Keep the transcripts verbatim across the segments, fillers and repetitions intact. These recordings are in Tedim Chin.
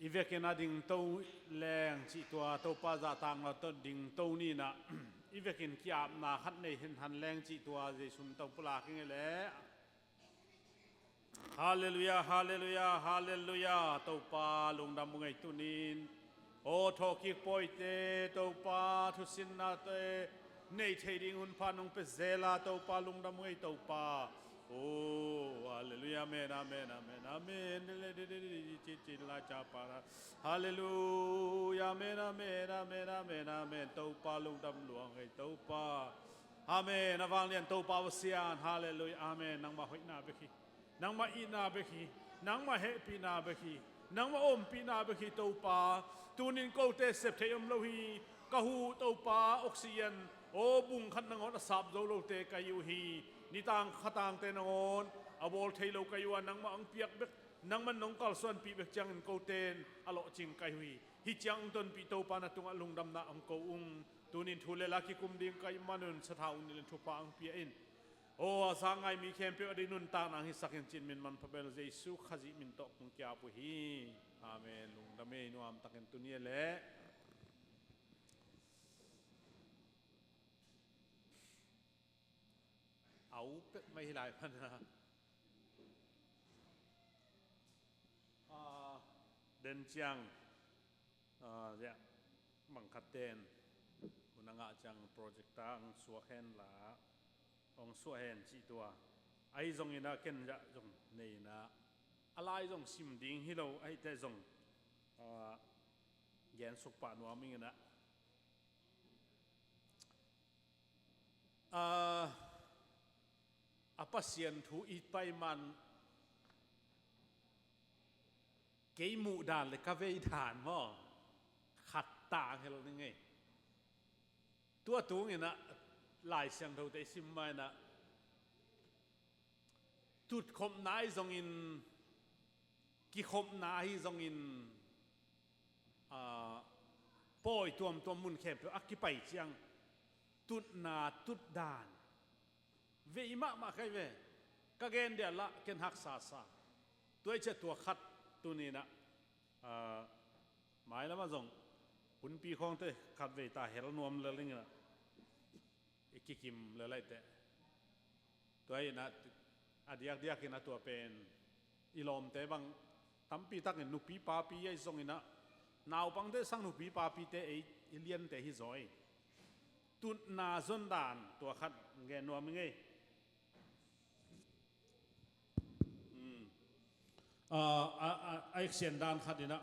I vekin a dingto leng cih tua Topa zahtakna tawh dingto ni in ah, i vekin ki-apna khat nei hen han leng cih tua Jesu min tawh pulak ing ei leh. Halleluiah, halleluiah, halleluiah. Topa lungdam ung ei tuni-in. Aw thawhkik pawite Topa thusinnate nei thei ding hun pha nong pia zel a, Topa lungdam ung ei Topa. Aw, halleluiah, amen, amen, amen, amen. Cin, cin, lai ca pa na. Halleluiah, amen, amen, amen, amen, amen. Topa lungdam lua ung ei Topa. Amen. A vanglian Topa Pasian. Halleluiah, amen. Nangmah hoihna bek hi. Nangmah itna bek hi. Nangmah hehpihna bek hi. Nangmah ompihna bek hi Topa. Tunin kote sep thei om lo hi. Ka huh Topa oxygen aw bung khat nangawn a sap zo lote ka hi uh hi. Nitang khatangte nangawn a bawl thei lo ka hi uh a, nangmah hong piak bek, nangmah nong kalsuanpih bek ciangin kote in a lawhcing ka hi uh hi. Hih ciang hong tonpih Topa na tungah lungdamna hong ko ung. Tunin thu le la kikum ding ka hih manun sathau nih le thupha hong pia in. Aw a za ngai mi khempeuh a ding nuntakna hong hisak in cih min manpha bel Jesu Khazih min tawh kong ki-ap uh hi. Amen. Lungdam ei, nuamtakin tuni leh a u pek mai hi lai pan a. Ah, den ciang, ah, ziah, bang khat ten hun a ngah ciang projector hong suak hen la, hong suah hen cih tua. Ahi zongin ah ken ziah zong nei in ah, a lai zong sim ding hi lo, ahih teh zong, ah, gen suk pah nuam ing in ah. Ah, a Pasian thu i pai man kei muh dan le ka vei dan maw, khat ta hel ning ei. Tua tung in ah Lai Siangthote i sim ma in ah, tutkhopna ahi zongin, kikhopna ahi zongin, ah, pawi tuamtuam mun khempeuh a kipai ciang tutna tutdan vei mahmah kei ve. Ka gen dia lah ken haksa sa. Tua i ciah tua khat tuni in ah, ah, mailam ah zong hunpi khawngte khat vei ta hel nuam lel ning in ah, i kikim lel ahih teh. Tua in ah a diakdiak in ah tua pen i lawmte bang tampi takin nupi papi ahi zongin ah, naupangte sang nupi papite ei i liante hi zaw ei. Tutna zon dan tua khat gen nuam ing ei. Hmm. Ah, a, a, a action dan khat in ah,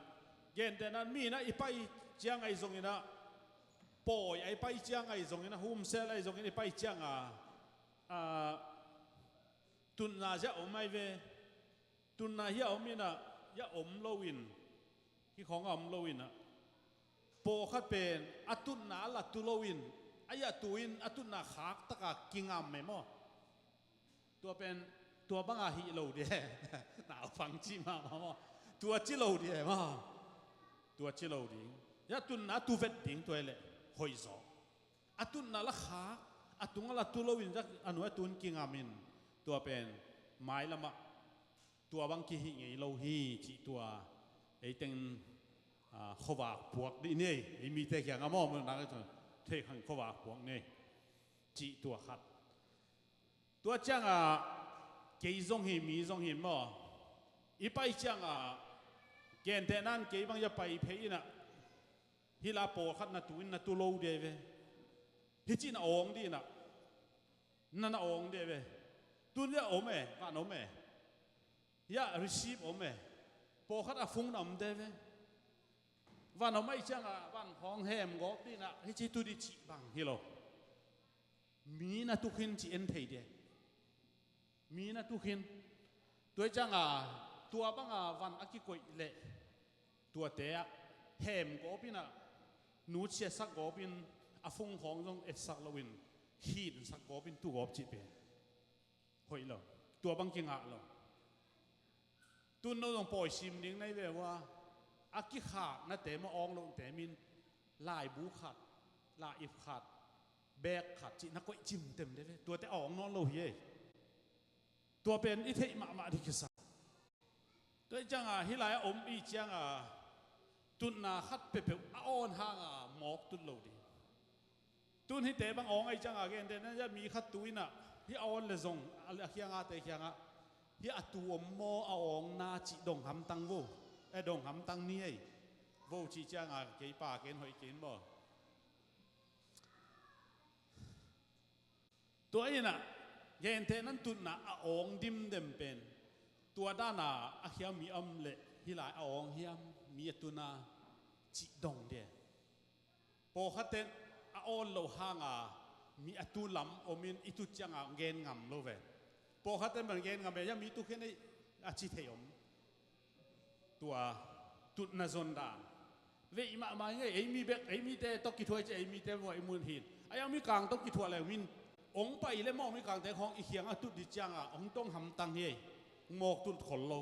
gentehna in mi in ah i pai ciang ahi zongin ah, pawi a i pai ciang ahi zongin ah, homesick ahi zongin i pai ciang a, ah, tutna ziah om ahi ve. Tutna hiah om in ah, hiah om lo in, hih khawng a om lo in ah, pawlkhat pen a tutna a la tu lo in, a hiah tu in a tutna khak taka kingam e maw. Tua pen, tua banga hih lo dih e. Naupang cih mahmah maw. Tua ci lo dih e maw. Tua ci lo ding. Hiah tutna a tu vet ding tua hi leh hoih zaw. A tutna la khak, a tung a la tu lo in, a nuai a tun kingam in, tua pen mailam ah tua bang kihih ngei lo hi cih tua ei teng, ah, khuavak puak dih ni ei, ei mite kiangah maw, mun nak thei khan khuavak puak ni ei cih tua khat. Tua ciangah kei zong hi, mi zong hi maw, i pai ciangah gentehna in kei bang hiah pai phei in ah, hih la pawlkhat na tu in na tu lo dih e ve. Hih ci na awng dih in ah, na na awng dih e ve. Tun hiah om e, van om e. Hiah receive om e. Pawlkhat a phone na om dih e ve. Van om ahih ciangah van khawng hem gawp dih in ah, hih ci tu dih cih bang hi lo. Mi na tu khin cih en thei dih e. Mi na tu khin. Tua hi ciangah tua banga van a kikoih leh tuate ah hem gawp in ah, nutsiasak gawp in, a phone khawng zong etsak lo in, khinsak gawp in tu gawp cih pen hoih lo. Tua bang kingah lo. Tun no zong pawi sim ding na hi ve uh a, a kikhaknate maw, awng lohte min, laibu khat, lai-ip khat, bag khat cih na koih cimtem dih e ve. Tuate awng nawn lo hi ei. Tua pen i theih mahmah dih kisa. Tua hi ciangah hih lai-ah om i ciangah Tutna khat peuhpeuh a awn hanga mawk tut lo ding. Tun hihte bang awng ahi cianga gentehna, mi khat tu inah hih a awn le zong a, a khiangate khiangah hih a tu om maw, a awng na cih dong hamtang vo. E, dong hamtang ni ei vo cih cianga kei pa ken hoih kei in maw. Tua inah gentehna tutna a awng dimdem pen tua dana a khia mi om leh hih lai a awng hiam, mi a tuna cih dong dia. Pawlkhatte a awn loh hanga mi a tu lam omin i tut cianga gen ngam lo ve. Pawlkhatte man gen ngam ve, ya mi tu khen ei a ci thei om. Tua tutna zon dan veih mahmah ing ei. Ei mi bek, ei mite tawh kithuah ci, ei mite vuah i mun hin a yang mi kang tawh kithuah leng min ong pai le maw, mi kangte khawng i khiangah tut dih cianga ong tong hamtang hi ei. Mawk tut khol lo.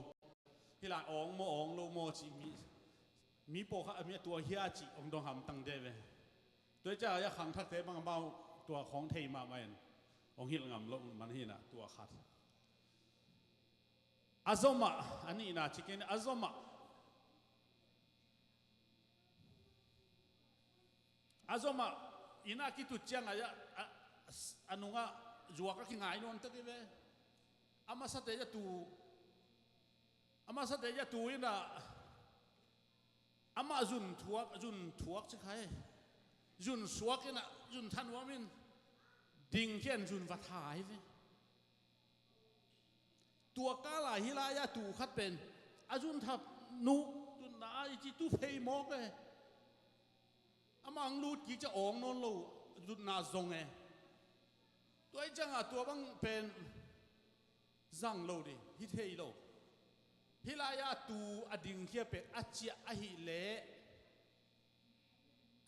Hih lai awng maw, awng lo maw cih mi, mi pawlkhat a mi a tua hia cih ong dong hamtang deh ve. Tua hi cianga ya khangthakte bang amau tua khawng thei mahmah in ong hilh ngam lo man hinah tua khat. A zomah a nihna cikin a zomah, a zomah ina kitut ciangah ya a, a, a nungah zuak a kingai nawn tak hi ve. A masate ya tu, a masate ya tu inah amah zun thuak, zun thuak ci khai. Zun suak inah zun thanuam in ding khian zun va thai ve. Tua kala hih lai-ah tu khat pen a zun thap nuh tutna a i ci tu phei mawk e. Amah ang lut kik cia awng nawn lo tutna zong e. Tua i ciangah tua bang pen zang lo ding hi thei lo. Hih lai-ah tu a dingkhia pek a ciah ahih leh,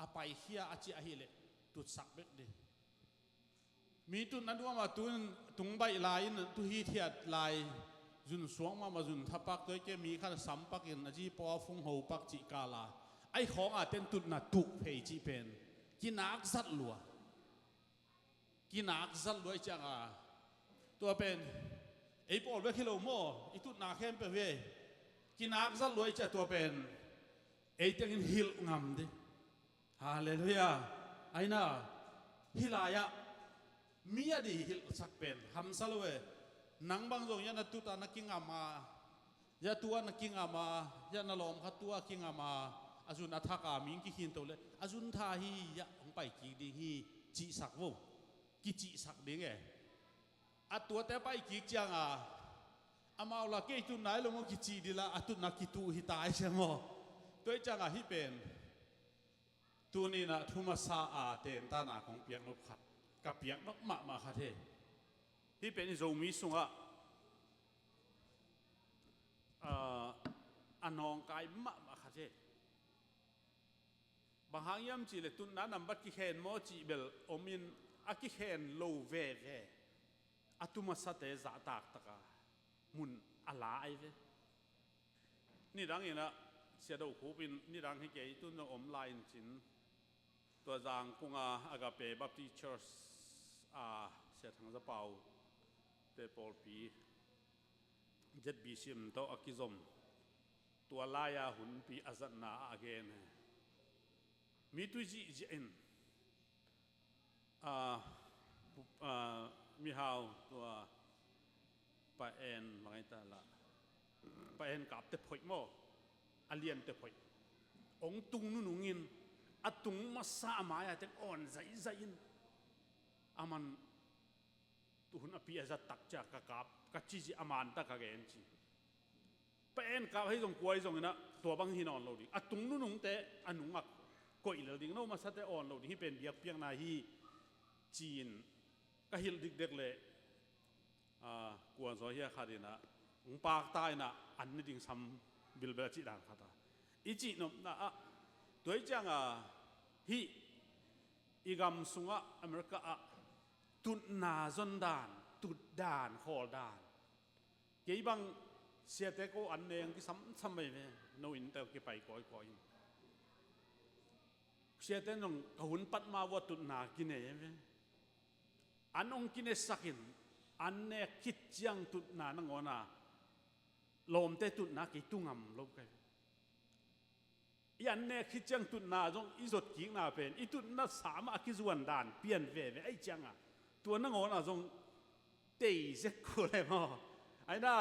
a paikhia a ciah ahih leh tutsak bek ding. Mi tutna duamah tun tung baih lai-in tu hithiat lai, zun suak mahmah, zun thapak, tua i ke mi khat a sampakin a zipaw a fung hopak cih kala ai khawngah ten tutna tuh phei cih pen kinak zat lua. Kinak zat lua i cianga tua pen ei pawl bek hi lo maw, i tutna khempeuh hi ei. Kinak zat lua i ciah tua pen ei tengin hilh ngam ding. Halleluiah. Aina hih lai-ah mi a dih hilhsak pen hamsa lo e. Nang bang zong ya na tuta na kingam a, ya tua na kingam a, ya na lawm khat tua kingam a, a zun a thak a ming kikhin to le a zun tha hi, ya hong pai kik ding hi cihsak vo. Kicihsak ding e. A tuate a pai kik cianga amau la kei tutna i lo maw kicih dih la a tutna kituh hi ta i sia maw. Tua i cianga hih pen tuninah thu masa a tentana kong piaknop khat, ka piaknop mahmah khat hi. Hih pen i Zomi sungah a nawngkai mahmah khat hi. Bang hang hiam cihleh tutna nambat kikhen maw cih bel omin a kikhen lo veve. A tu masate zahtak taka mun a la ai ve. Nidang inah Sia Do Khup in, nidang hi kei, tun zong om lai in cin, tua Zangkunga Agape Baptist Church a Sia Thang Za Pau te pawlpi Z B C M tawh a kizom tua lai-a hunpi a zatna a gen hi. Mi tui zihziah in a, a, mihau tua Pa En mangaita la, Pa En kapte phoih maw, a liante phoih ong tung nunungin a tung masa a mai-a teng awn zaizai in a man tuhun a pi a zat tak cia ka kap ka cizia a man tak ka gen ci. Pa En kap hei zong kua hi zong inah tua bang hi nawn lo ding. A tung nunungte a nungak koih lel ding, no masate awn lo ding, hih pen biakpiakna hi ci-in ka hilh dikdek leh, a, kua zaw hia khat inah hong pakta inah an ni ding sam bilbel a cih dan khat a i cihnopna ah. Tua i cianga hih i gam sungah America ah tutna zon dan, tut dan, khawl dan, kei bang siate ko an ne ang kisamsam mai ve. No innte kipai kawikawi in siate zong ka hun pat ma vua tutna kinei ve. An ong kinesakin an nek khit ciang tutna nangawna lawmte tutna kei tu ngam lo kai ve. Hih an nek khit ciang tutna zong i zot kikna pen i tutna sa mah a kizuan dan pian veve ahih cianga tua nangawn ah zong tei zek kul e maw? Aina,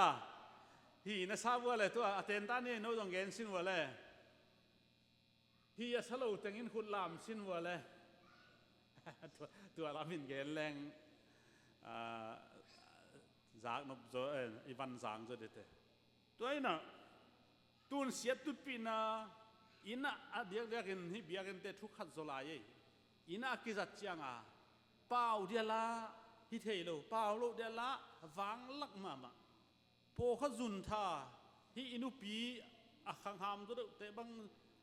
hi na sa vua le tua a tentan hi no zong gen sin vua le. Hi a sa lo tengin khut lam sin vua le. Tua, tua lam in gen leng, ah, zak nop zo, eh, i van zang zo dete. Tua inah tun siat tutpihna inah a diakdiakin hih biakinnte thu khat zaw lai ei. Inah a kizat cianga pau dialah hi thei lo, pau loh dialah vanglak mahmah. Pawlkhat zuntha, hih i nupi a khangham zaw deuhte bang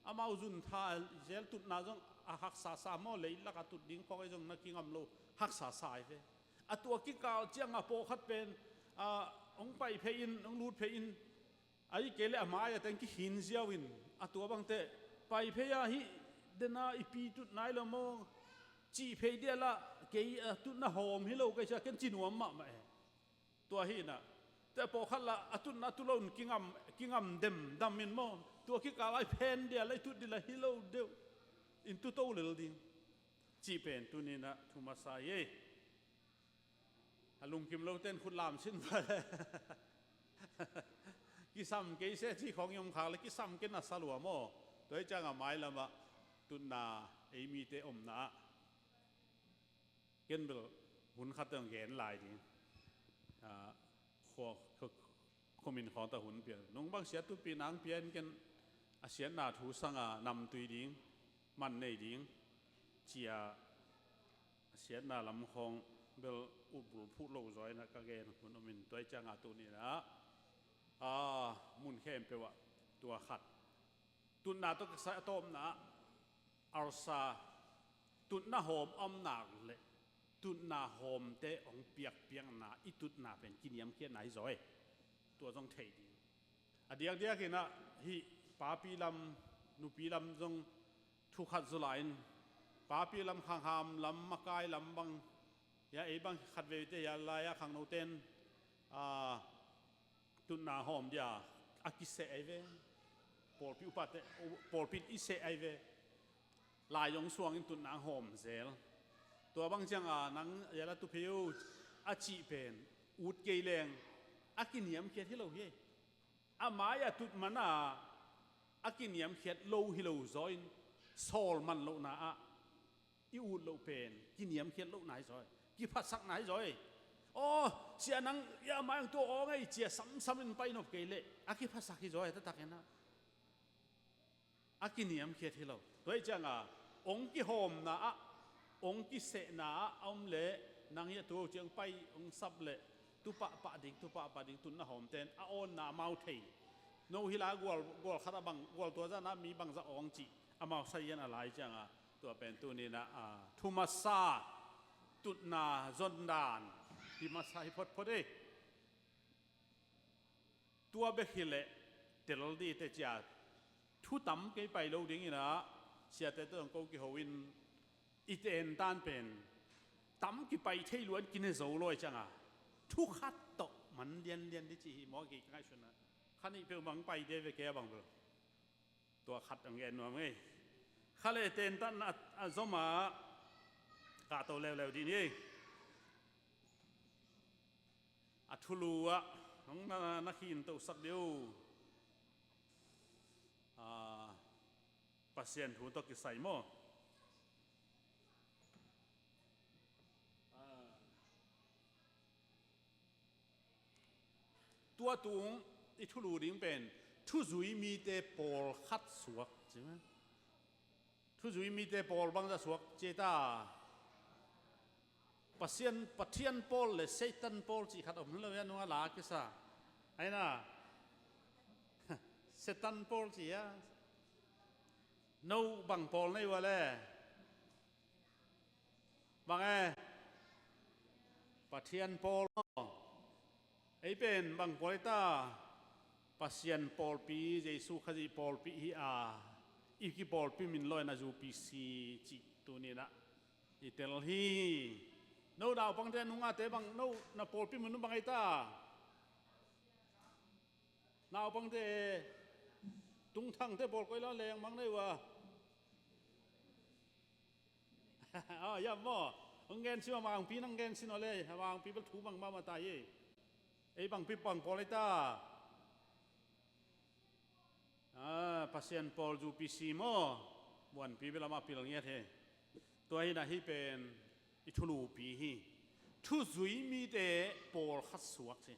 amau zuntha zel, tutna zong a haksa sa maw, leilak a tut ding khawng ei zong na kingam lo, haksa sa ei ve. A tua kikal cianga pawlkhat pen, ah, hong pai phei in, hong lut phei in, a i kei le a mai a teng kikhin ziau in, a tua bangte pai phei a, hih dena i pi tut nai lo maw, cih phei dialah kei a tutna hawm hi lo kei sia ken ci nuam mahmah e. Tua hi inah te pawlkhat lah a tutna tu lo in kingam, kingam demdam in maw, tua kikal a i phen dialah i tut dialah hi lo deuh in tu to lel ding cih pen tuni inah thu masa hi ei. A lungkim lote in khut lam sin vua le. Kisam kei se cih khawng i om khak le kisam kei na sa lua maw? Tua hi cianga mailamah tutna ei mite omna ah ken bel hun khat teng gen lai ding. Ah, khua, khu, khuamin khawng ta hun pia. Nung bang siat tutpihna hong pia in ken a siatna thu sanga namtui ding, man nei ding, cia a siatna lam khawng bel utbul phuh lo zaw inah ka gen hun om in tua hi cianga tuni inah, ah, mun khempeuh ah tua khat. Tutna tawh kisai a tawpna ah arsa, tutna hawm a om nak le tutna hawmte hong piakpiakna i tutna pen kiniamkhiatna hi zaw e. Tua zong thei ding. A diakdiak inah hih papi lam, nupi lam zong thu khat zaw lai in, papi lam, khangham lam, makai lam bang, hia ei bang khat veite hia lai-a khangnote in, ah, tutna hawm dia a kiseh ahi ve. Pawlpi upate, pawlpi in i seh ahi ve. Lai zong suangin tutna hawm zel. Tua bang cianga nang ziala tu phei uh a cih pen ut kei leng a kiniamkhiat hi lo hi. A mai-ah tut mana a kiniamkhiat lo hi lo zaw in sawl man lohna ah i ut loh pen kiniamkhiat lohna hi zaw hi. Kiphatsakna hi zaw hi. Aw, sia nang ia mai ang tua aw ngei cia samsam in pai nop kei leh a kiphatsak hi zaw hi taktak inah. A kiniamkhiat hi lo. Tua hi cianga hong kihawmna ah, hong kisehna ah a om leh nang hi a tu ciang pai hong sap leh tu pahpah ding, tu pahpah ding tutna hawmte in a awnna amau thei. No hi la gual, gual khat a bang, gual tua zahna mi bangzah awng cih amau sa hian a lai cianga tua pen tuni inah, ah, thu masa tutna zondan hi masa hi photphot ei. Tua bek hileh tel dih teh cia thu tam kei pai lo ding inah siate tawh ko kiho in i tentan pen tam kipai thei luan kine zo lawi cianga thu khat tawh man lianlian dih cih hi maw, kei ka ngaihsutna. Kha nih peuh bang pai dih ve kei a bang bel. Tua khat ang gen nuam ngei. Kha le tentan a, a zom a kahto leuleu dih ni. A thulu ah nong na, na khin tosak dih uh. Ah, Pasian thu tawh kisai maw? Ah. Tua tung i thulu ding pen thuzui mite pawlkhat suak ci maw? Thuzui mite pawl bangzah suak ci ta. Pasian, Pathian pawl le Satan pawl cih khat om lo ia nunga la kisa. Aina. Satan pawl ci ia. No bang pawl nei ua le. Bang e. Pathian pawl maw? Ei pen bang pawl ei ta? Pasian pawlpi, Jesu Khazih pawlpi hi a, i kipawlpi min lawina U P C cih tuni inah i tel hi. No naupangte nungate bang no na pawlpi min bang ei ta? Naupangte Tungthangte pawl koi la lengmang nei uh a. Ah, ya maw? Hong gensin a, Mangpi nang gensin aw le, Mangpi bel thu bangmah mah ta hi. Ei bangpi bang pawl ei ta. Ah, Pasian pawl zu P C maw? Buanpi bel amah pil ngiat hi. Tua hi na hi pen i thulupi hi. Thuzui mite pawlkhat suak ci.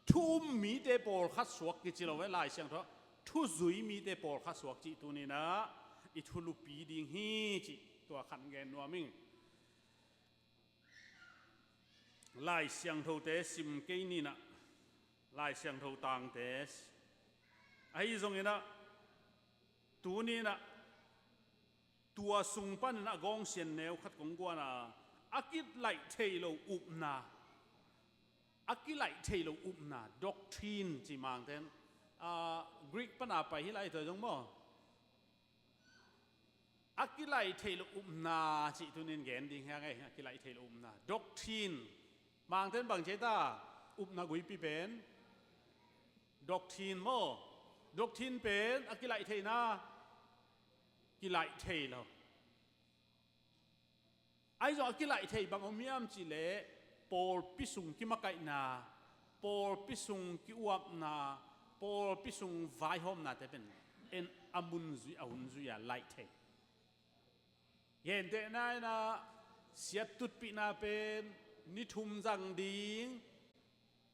Thu um mite pawlkhat suak kici lo ve Lai Siangtho. Thuzui mite pawlkhat suak cih tuni na i thulupi ding hi cih tua khat gen nuam ing. Lai Siangthote sim kei ni na, Lai Siangtho tangte ahi zongin a, tuni na tua sung panin a gawngsian neu khat kong guan a, a kilaih thei lo upna, a kilaih thei lo upna, doctrine ci Mangten, ah, Greek pana pai hi lai tua zong maw? A kilaih thei lo upna cih tunin gen ding hi a ngei, a kilaih thei lo upna, doctrine. Mangten bang ci ta, upna guipi pen doctrine maw? Doctrine pen a kilaih theihna, kilaih thei lo. Ahi zong a kilaih thei bang om hiam cih leh pawlpi sung kimakaihna, pawlpi sung ki-uapna, pawlpi sung vaihawmnate pen en a mun zui, a hun zui a laih thei. Gentehna in a, siat tutpihna pen ni thum zang ding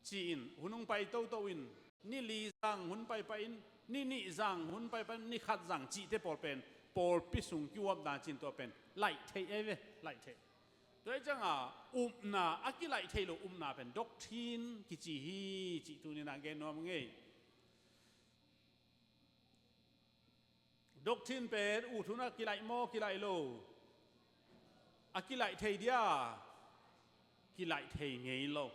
ci-in hun hong pai toto in, ni li zang hun paipai in, ni nih zang hun paipai in, ni khat zang cihte pawl pen pawlpi sung ki-uapna ci-in tua pen laih thei ei ve, laih thei. Tua hi cianga upna, a kilaih thei lo upna pen doctrine kici hi cih tuni na gen nuam ngei. Doctrine pen ut hun a kilaih maw, kilaih lo? A kilaih thei dia, kilaih thei ngei lo.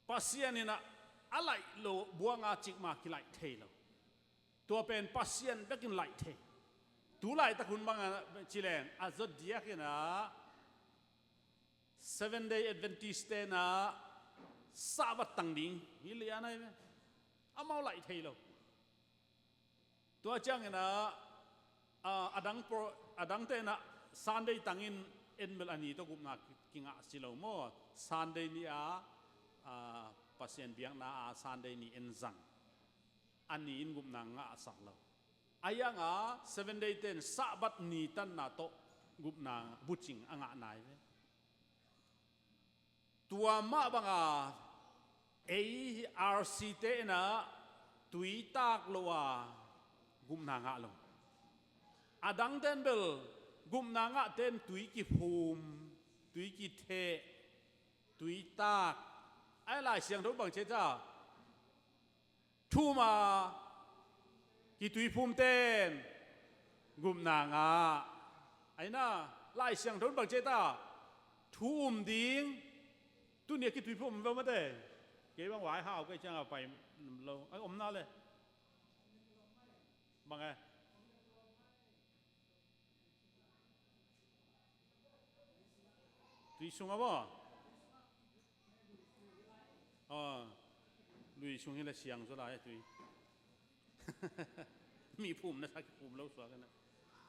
Pasian in a, a laih lo buanga cikmah kilaih thei lo. Tua pen Pasian bekin laih thei. Tu laitak hun banga ci leng a zot diak in a, Seven Day Adventist te na Sabbath tang ding hi lian ahi ve. Amau laih thei lo. Tua ciangin a, a, adang pro, adang te na Sunday tangin en bel a ni tawh gupna ki, kingah si lo maw? Sunday ni a, a, Pasian biakna a Sunday ni en zang. A ni in gupna ngahsak lo. A hianga Seven Day ten Sabbath ni tanna tawh gupna bucing a ngah nai ve. Tua mah banga ei R C te in a tui tak lo a gupna ngah lo. Adang ten bel gupna ngah ten tui kiphum, tui kitheh, tui tak. Ai Lai Siangtho bang ci ta? Thu um a kituiphum ten gupna ngah. Ai na, Lai Siangtho in bang ci ta? Thu um ding. Tuni a kituiphum um ve mate. Kei bang vai hau kei cianga pai lo. Ai om na le. Bang e. Tui sungah maw? Aw, lui sung hi le siang zaw lai a tui. Mi phum na sa kiphum lo suak hi na.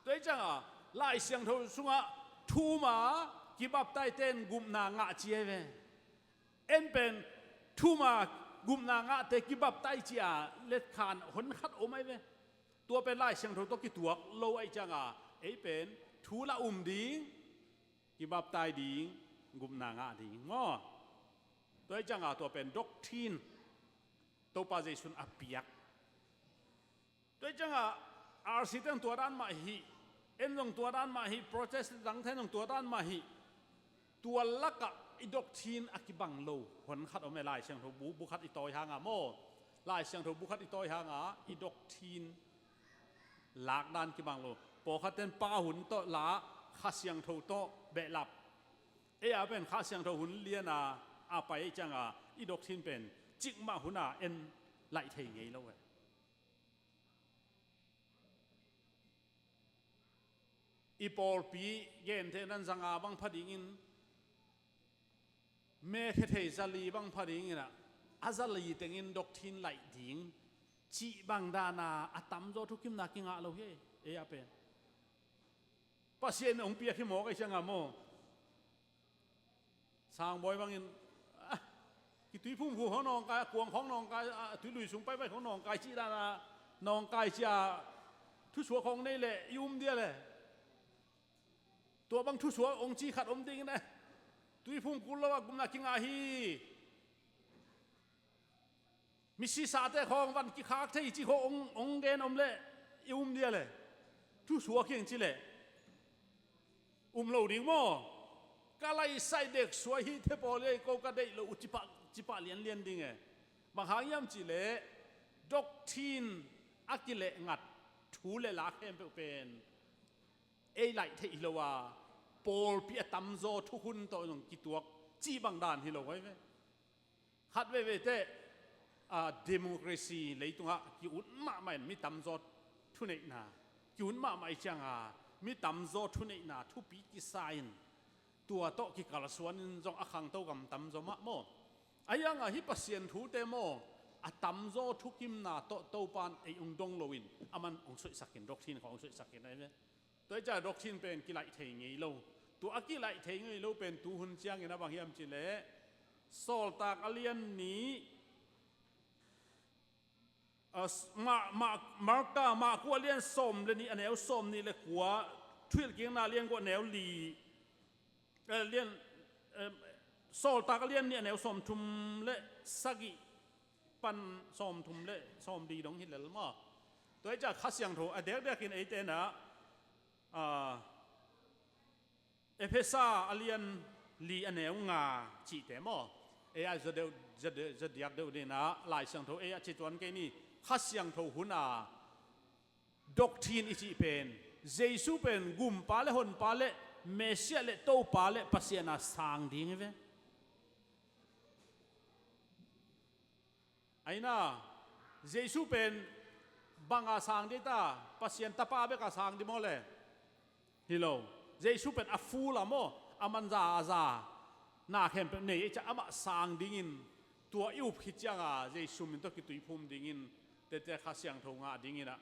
Tua hi cianga Lai Siangtho sungah thu um a kibaptai ten gupna ngah ci hi ve. En pen thu um a gupna ngahte kibaptai ci a letkhan honkhat om ahi ve. Tua pen Lai Siangtho tawh kituak lo ahi cianga ei pen thu la um ding, kibaptai ding, gupna ngah ding maw? Tua hi cianga tua pen doctrine Topa Jesuh in a piak. Tua hi cianga R C te zong tua dan mah hi, en zong tua dan mah hi, Protestant dangte zong tua dan mah hi. Tua lakah i doctrine a kibang lo honkhat om e. Lai Siangtho bu, bu khat i tawi hanga maw? Lai Siangtho bu khat i tawi hanga i doctrine lakdan kibang lo. Pawlkhat ten pa hun tawh la, Kha Siangtho tawh behlap. Ei a pen Kha Siangtho hun liana a pai cianga i doctrine pen cikmah huna en laih thei ngei lo e. I pawlpi gentehna in zanga bang pha dingin, mekhethei zali bang pha dingin a, a zali tengin doctrine laih ding cih bang dana a tamzaw thukimna kingah lo hi. Ei a pen Pasian hong piak hi mawk ei cianga maw? Sangbawi bangin, ah, kituiphum hu khawng nawngkai, a kuang khawng nawngkai, a tuilui sung paipai khawng nawngkai cih dana nawngkai cia thusuak khawng nei leh i um dia le? Tua bang thusuak hong ci khat om dingin, eh, tuiphum kul lo a gumna kingah hi. Misisate khawng van kikhak thei ci khawng hong, hong gen om leh i um dia le? Thusuak hiang ci leh um lo ding maw? Ka laisai dek suai hi the pawl ei, ko ka deih lo uh cipah, cipah lianlian ding e. Bang hang hiam cih leh doctrine a kilehngat thu le la khempeuh pen ei laih theih hi lo a, pawlpi a tamzaw thukhun tawh zong kituak cih bang dan hi lo ahi ve. Khat veivei teh, a, democracy leitungah ki-ut mahmah in mi tamzaw thuneihna, ki-ut mahmah i cianga mi tamzaw thuneihna thupi kisa in tua tawh kikalsuan in zong a khangto gam tamzaw mah maw? A hiangah hih Pasian thute maw, a tamzaw thukimna tawh Topan ei hong dong loin aman hong suihsak in, doctrine khawng hong suihsak in ahi ve. Tua hi ciah doctrine pen kilaih thei ngei lo. Tua a kilaih thei ngei lo pen tuhun ciangin a bang hiam cih leh Sawltak a lian nih, a, s-, Ma-, Ma-, Marka, Marku a lian sawm le nih a neu sawm nih le kua, Thuhilhkikna a lian kua a neu li, eh, lian, eh, Sawltak a lian nih a neu sawm thum le sagih pan sawm thum le sawm li dong hi lel maw? Tua hi ciah Kha Siangtho a dekdekin eite na, a, Efesa a lian li a neu nga cihte maw? Ei a za deuh, za deuh, za diak deuh dina Lai Siangtho ei a ci tuan kei ni. Kha Siangtho hun a doctrine i cih pen Jesu pen Gumpa le Honpa le Messiah le Topa le Pasian a sang ding hi ve. Aina, Jesu pen banga sang ding ta, Pasian Tapa beka sang ding maw le? Hi lo. Jesu pen a full a maw, a manza a za na khempeuh nei ei ciah amah sang dingin tua i up khit cianga Jesu min tawh kituiphum dingin tete Kha Siangtho ngah dingin ah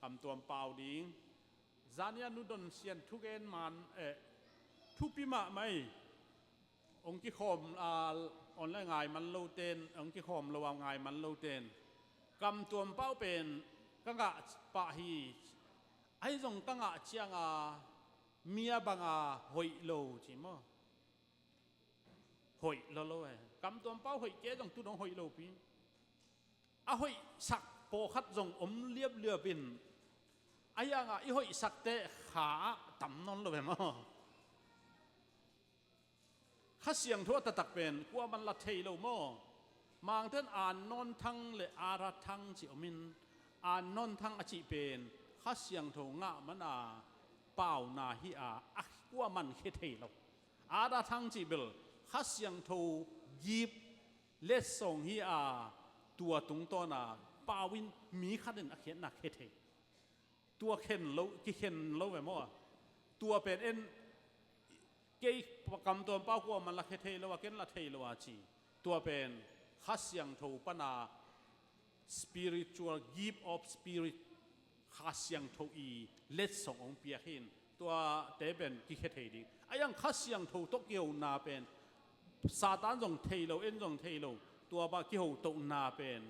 kamtuam pau ding. Zania Nu Don Sian thugen man, eh, thupi mahmah ei. Hong kikhawm, ah, online ngai man lo ten, hong kikhawm lo a ngai man lo ten, kamtuam pau pen ka ngah pah hi. Ahi zong ka ngah cianga mi a banga hoih lo ci maw? Hoih lo lo e. Kamtuam pau hoih kei zong tu dong hoih lo pi. A hoihsak pawlkhat zong om liapliap in, a hiangah i hoihsakte kha ah tam nawn lo e maw? Kha Siangtho a taktak pen kuaman la thei lo maw? Mangten An Nawn Thang le Ara Thang ci om in, An Nawn Thang a cih pen Kha Siangtho ngah mana pauna hi a, a kuaman khia thei lo. Ara Thang cih bel Kha Siangtho gift letsong hi a, tua tungtawna pau in mi khat in a khiatna khia thei. Tua khen lo, kikhen lo ve maw? Tua pen en, kei kamtuam pau kuaman la khia thei lo a, ken la thei lo a ci. Tua pen Kha Siangtho pana spiritual gift of spirit, Kha Siangtho i letsong hong piak hi in, tuate pen kikhia thei ding. A hiang Kha Siangtho tawh kihona pen Satan zong thei lo, en zong thei lo, tua bang kihotohna pen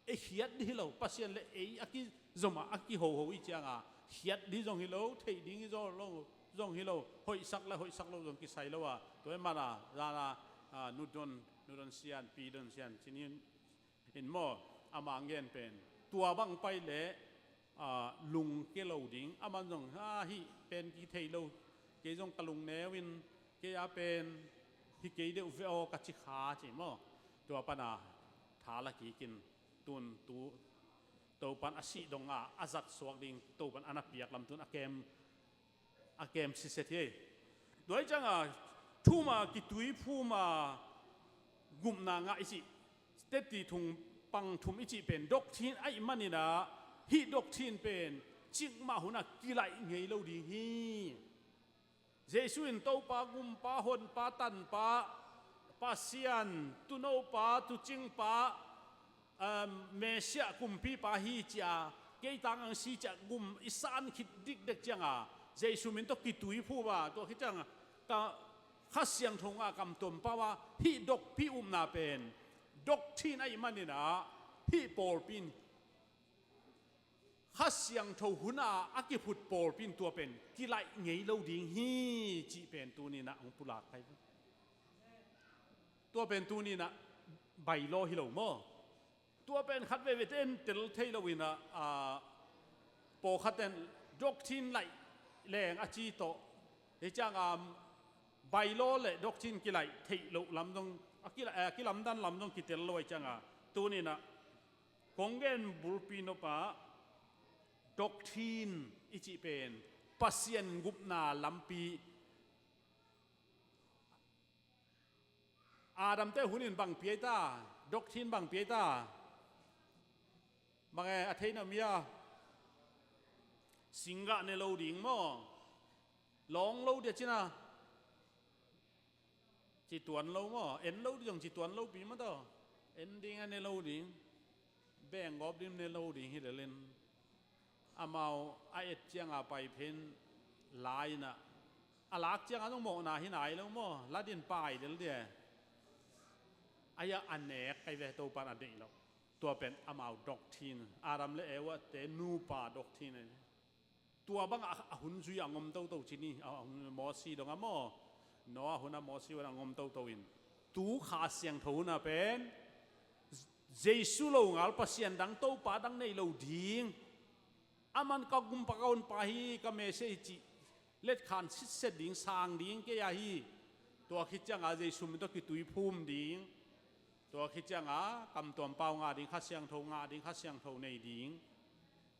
ei khiat dih hi lo, Pasian le ei a kizom a, a kihoho i cianga khiat dih zong hi lo, theih ding hi zong lo, zong hi lo, hoihsak le hoihsak lo zong kisai lo a, tua hi mana zana, ah, Nu Don, Nu Don Sian, Pi Don Sian ci ni in maw, ama ngen pen tua bang pai le, ah, lungke lo ding, aman zong, ah, hih pen kithei lo, kei zong ka lungneu in, kei a pen hi kei deuh ve aw ka ci kha ci maw? Tua pana tha la kikin tun tu Topan a sih donga a zat suak ding Topan a na piak lam tun a kem a kem siset hi. Tua hi cianga thuma kituiphuma gupna ngah i cih, teti thung pang thum i cih pen doctrine ahih maninah hih doctrine pen cikmah hunah kilaih ngei lo ding hi. Jesu in Topa, Gumpa, Honpa, Tanpa, Pasian, Tunopa, Tucingpa, um, Messiah kumpipa hi cia, kei tang ang si cia gum i san khit dikdek cianga, Jesu min tawh kituiphum a, tua khit cianga, ka Kha Siangtho nga kam tuam pau a, hih dokpi upna pen, doctrine ahih maninah, hih pawlpi in Kha Siangtho huna a kiphut pawlpi in tua pen kilaih ngei lo ding hi, cih pen tuninah hong pulak kai. Tua pen tuninah bylaw hi lo maw? Tua pen khat veve ten tel thei lo inah, a, pawlkhat ten doctrine laih leng a ci tawh. Hi cianga bylaw le doctrine kilaih theih loh lam dong, a kila-, a kilamdan lam dong kitel lo ahi cianga. Tuninah kong gen bulpi nopah doctrine i cih pen Pasian gupna lampi. Adam te hun in bang piai ta, doctrine bang piai ta. Bang e, a theina mi a, singgah ne lo ding maw? Lawng lo dia cina. Ci tuan lo maw? En lo ding zong ci tuan lo pi maw taw. En ding a ne lo ding. Beng gawp ding ne lo ding hi lelin. Amau a et cianga pai phin lai inah. A lak cianga zong mawhna hi nai lo maw? La din pai del dia. Aia a nek kai ve Topan a deih lo. Tua pen amau doctrine. Adam le Eva te nupa doctrine. Tua bang a, a hun zui a ngom toto cini, a, a hun Mosi dong a maw. Noah hun a Mosi hun a ngom toto in. Tu Kha Siangtho huna pen, Jesu lo ngal Pasian dang Topa dang nei lo ding. Aman ka gumpa ka honpa hi, ka Messiah hi cih letkhan sitset ding, sang ding kei a hi. Tua khit cianga Jesu min tawh kituiphum ding. Tua khit cianga kam tuam pau ngah ding, Kha Siangtho ngah ding, Kha Siangtho nei ding.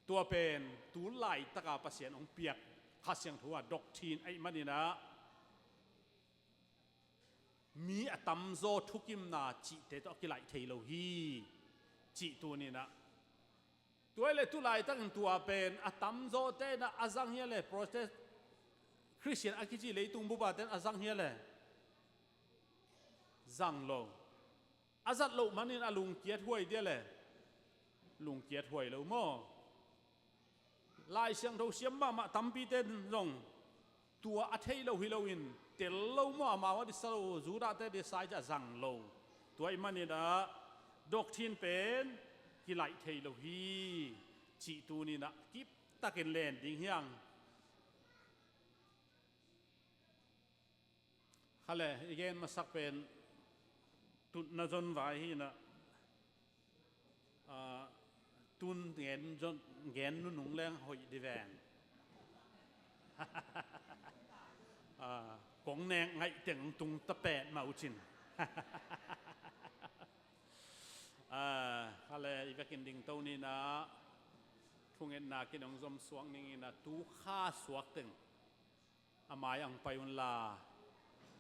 Tua pen tu laitaka Pasian hong piak Kha Siangtho a doctrine ahih maninah mi a tamzaw thukimna cihte tawh a kilaih thei lo hi, cih tuninah. Tua le tu laitakin tua pen a tamzawte inah a zang hia le, Protest Christian a kici leitung bupa ten a zang hia le? Zang lo. A zat loh manin a lungkiat huai dia le? Lungkiat huai lo maw? Lai Siangtho siam mahmah tampite zong tua a thei lo hi loin tel lo maw, amau a disa lo, Judah te disa a zang lo. Tua ahih maninah doctrine pen kilaih thei lo hi, cih tuninah kiptakin len ding hiang. Khale, i gen masak pen tutna zon vai hinah, a, tun gen zon, gen nunung leng hoih di veng. A, kong nek ngaih teng tung tapet mah ucin. A, khale, i vekin dingto ninah, thungetna kinong zom suak ninginah, tu kha suak teng a mai ang pai unla,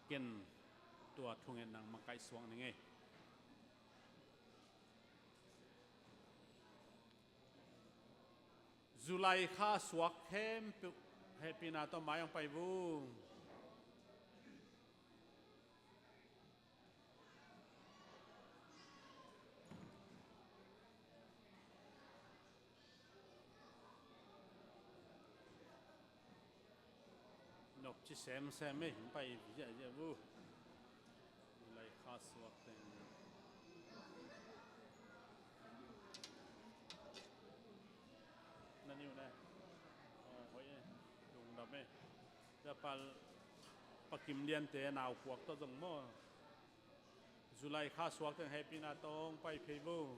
ken tua thungetna makaih suak ning ei. July kha suak khempeuh hehpihna tawh mai ang pai vung. Nopci semsem ei, hong pai ziahziah bu. Lai kha suak teng. Na niu ne. Aw, hoih ei. Lungdam ei. Tua pal Pa Kim Lian te nau puak tawh zong maw. July kha suak teng hehpihna tawh hong pai phei vo.